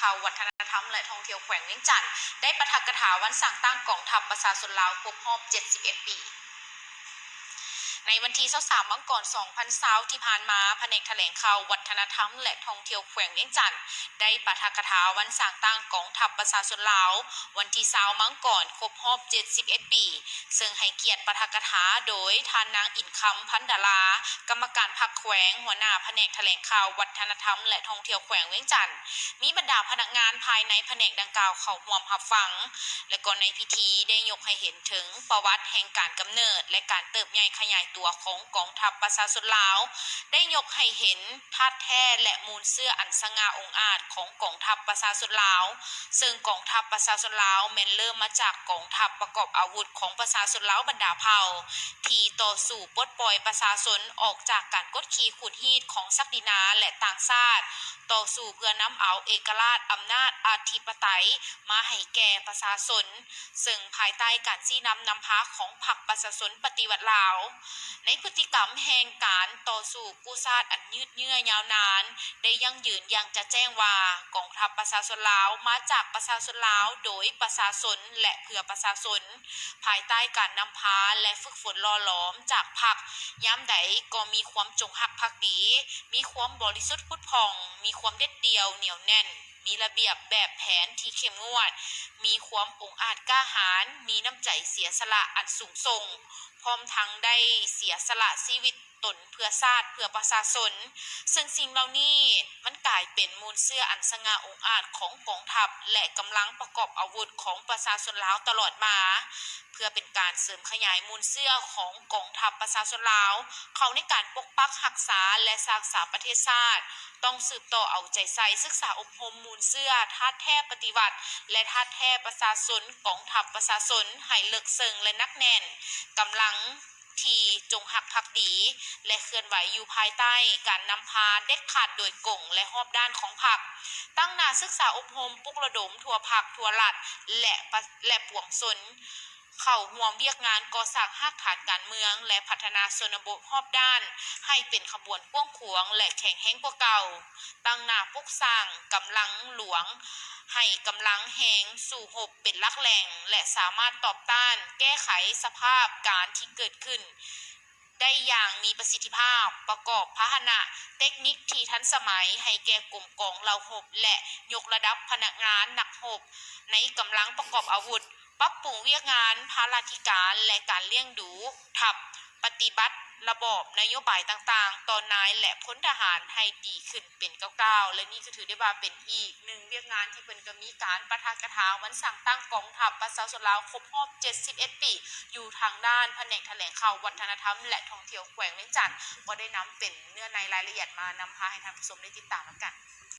ຂ່າວ ວັດທະນະທຳ ແລະ ທ່ອງທ່ຽວແຂວງວຽງຈັນ ໄດ້ປາຖະກະຖາວັນສ້າງຕັ້ງກອງທັບປະຊາຊົນລາວຄົບຮອບເຈັດສິບເອັດປີ. ໃນວັນທີຊາວສາມ ມັງກອນ ສອງພັນຊາວ ທີ່ຜ່ານມາ, ພະແນກຖະແຫຼງຂ່າວ ວັດທະນະທຳ ແລະ ທ່ອງທ່ຽວແຂວງວຽງຈັນ ໄດ້ປາຖະກະຖາວັນສ້າງຕັ້ງກອງທັບປະຊາຊົນລາວ ວັນທີຊາວ ມັງກອນ ຄົບຮອບເຈັດສິບເອັດປີ, ເຊິ່ງໃຫ້ກຽດປາຖະກະຖາໂດຍທ່ານນາງ ອິນຄຳ ພັນດາລາ, ກຳມະການພັກແຂວງ, ຫົວໜ້າພະແນກຖະແຫຼງຂ່າວ, ວັດທະນະທຳ ແລະ ທ່ອງທ່ຽວແຂວງວຽງຈັນ, ມີບັນດາພະນັກງານພາຍໃນພະແນກດັ່ງກ່າວເຂົ້າຮ່ວມຮັບຟັງ. ແລະ ກໍໃນພິທີໄດ້ຍົກໃຫ້ເຫັນເຖິງປະຫວັດແຫ່ງການກຳເນີດ ແລະ ການເຕີບໃຫຍ່ຂະຫຍາຍຕົວຂອງກອງທັບປະຊາຊົນລາວ, ໄດ້ຍົກໃຫ້ເຫັນທາດແທ້ ແລະ ມູນເຊື້ອອັນສະຫງ່າອົງອາດຂອງກອງທັບປະຊາຊົນລາວ, ເຊິ່ງກອງທັບປະຊາຊົນລາວແມ່ນເລີ່ມມາຈາກກອງທັບປະກອບອາວຸດຂອງປະຊາຊົນລາວບັນດາເຜົ່າ ທີ່ຕໍ່ສູ້ປົດປ່ອຍປະຊາຊົນອອກຈາກການກົດຂີ່ຂູດຮີດຂອງສັກດິນາ ແລະ ຕ່າງຊາດ, ຕໍ່ສູ້ເພື່ອນຳເອົາເອກະລາດອຳນາດອະທິປະໄຕມາໃຫ້ແກ່ປະຊາຊົນ, ເຊິ່ງພາຍໃຕ້ການຊີ້ນຳນຳພາຂອງພັກປະຊາຊົນປະຕິວັດລາວ, ໃນພຶດຕິກຳແຫ່ງການຕໍ່ສູ້ກູ້ຊາດອັນຍືດເຍື້ອຍາວນານ ໄດ້ຢັ້ງຢືນຢ່າງຈະແຈ້ງວ່າ ກອງທັບປະຊາຊົນລາວມາຈາກປະຊາຊົນລາວ ໂດຍປະຊາຊົນ ແລະ ເພື່ອປະຊາຊົນ, ພາຍໃຕ້ການນຳພາ ແລະ ຝຶກຝົນຫຼໍ່ຫຼອມຈາກພັກ, ຍາມໃດກໍມີຄວາມຈົງຮັກພັກດີ, ມີຄວາມບໍລິສຸດຜຸດຜ່ອງ, ມີຄວາມເດັດດ່ຽວໜຽວແໜ້ນ, ມີລະບຽບແບບແຜນທີ່ເຂັ້ມງວດ, ມີຄວາມອົງອາດກ້າຫານ, ມີນ້ຳໃຈເສຍສະຫຼະອັນສູງສົ່ງ, ພ້ອມທັງໄດ້ເສຍສະຫຼະຊີວິດຕົນເພື່ອຊາດ, ເພື່ອປະຊາຊົນ, ເຊິ່ງສິ່ງເຫຼົ່ານີ້ມັນກາຍເປັນມູນເຊື້ອອັນສະຫງ່າອົງອາດຂອງກອງທັບ ແລະ ກຳລັງປະກອບອາວຸດຂອງປະຊາຊົນລາວຕະຫຼອດມາ. ເພື່ອເປັນການເສີມຂະຫຍາຍມູນເຊື້ອຂອງກອງທັບປະຊາຊົນລາວ ເຂົ້າໃນການປົກປັກຮັກສາ ແລະ ສ້າງສາປະເທດຊາດ, ຕ້ອງສືບຕໍ່ເອົາໃຈໃສ່ສຶກສາອົບຮົມມູນເຊື້ອທາດແທ້ປະຕິວັດ ແລະ ທາດແທ້ປະຊາຊົນ, ກອງທັບປະຊາຊົນ ໃຫ້ເລິກເຊິ່ງ ແລະ ໜັກແໜ້ນ, ກຳລັງທີ່ຈົງຮັກພັກດີ ແລະ ເຄື່ອນໄຫວຢູ່ພາຍໃຕ້ການນຳພາເດັດຂາດໂດຍກົງ ແລະ ຮອບດ້ານຂອງພັກ, ຕັ້ງໜ້າສຶກສາອົບຮົມ, ປຸກລະດົມທົ່ວພັກ, ທົ່ວລັດ ແລະ ປະ ແລະ ປວງຊົນ ເຂົ້າຮ່ວມວຽກງານກໍ່ສ້າງຮາກຖານການເມືອງ ແລະ ພັດທະນາຊົນນະບົດຮອບດ້ານ ໃຫ້ເປັນຂະບວນກວ້າງຂວາງ ແລະ ແຂງແຮງກວ່າເກົ່າ, ຕັ້ງໜ້າປຸກສ້າງກຳລັງຫຼວງ ໃຫ້ກຳລັງແຮງສູ້ຮົບເປັນຫຼັກແຫຼ່ງ ແລະ ສາມາດຕອບຕ້ານແກ້ໄຂສະພາບການທີ່ເກີດຂຶ້ນໄດ້ຢ່າງມີປະສິດທິພາບ, ປະກອບພາຫະນະເຕັກນິກທີ່ທັນສະໄໝໃຫ້ແກ່ກົມກອງເຫຼົ່າຮົບ ແລະ ຍົກລະດັບພະນັກງານນັກຮົບໃນກຳລັງປະກອບອາວຸດ, ປັບປຸງວຽກງານພາລາທິການ ແລະ ການລ້ຽງດູທັບ, ປະຕິບັດລະບອບນະໂຍບາຍຕ່າງໆຕໍ່ນາຍ ແລະ ພົນທະຫານໃຫ້ດີຂຶ້ນເປັນກ້າວໆ ແລະ ນີ້ກໍຖືໄດ້ວ່າເປັນອີກໜຶ່ງວຽກງານທີ່ເພິ່ນກໍມີການປາຖະກະຖາວັນສ້າງຕັ້ງກອງທັບປະຊາຊົນລາວຄົບຮອບເຈັດສິບເອັດປີ ຢູ່ທາງດ້ານພະແນກຖະແຫຼງຂ່າວ ວັດທະນະທຳ ແລະ ທ່ອງທ່ຽວແຂວງວຽງຈັນ ກໍໄດ້ນຳເປັນເນື້ອໃນລາຍລະອຽດມານຳພາໃຫ້ທ່ານຜູ້ຊົມໄດ້ຕິດຕາມນຳກັນ.